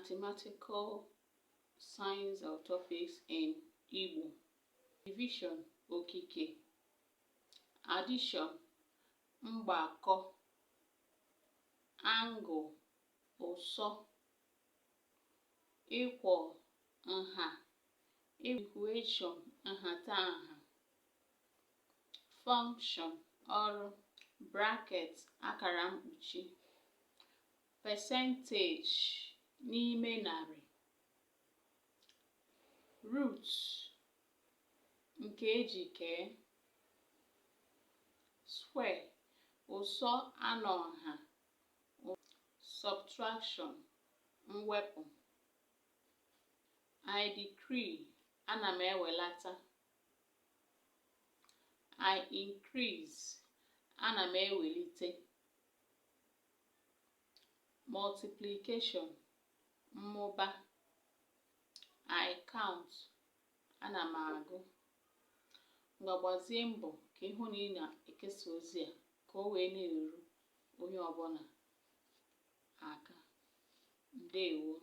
Mathematical signs or topics in Igbo. Division, okike. Addition, mgbakọ. Angle, ụsọ. Equal, nha. Equation, nhatanha. Function, ọrụ. Bracket, akara mkpuchi. Percentage, n'ime narị. Root, nke eji kee. Square, ụsọ anọ nha. Subtraction, mwepụ. I decrease, ana m ewelata. I increase, ana m ewelite. Multiplication, mmụba. I count, ana m agụ. Ngwa, gbazie mbọ ka ịhụ na ị na-ekesa ozi a ka o wee na-eru onye ọbụla aka. Ndewo.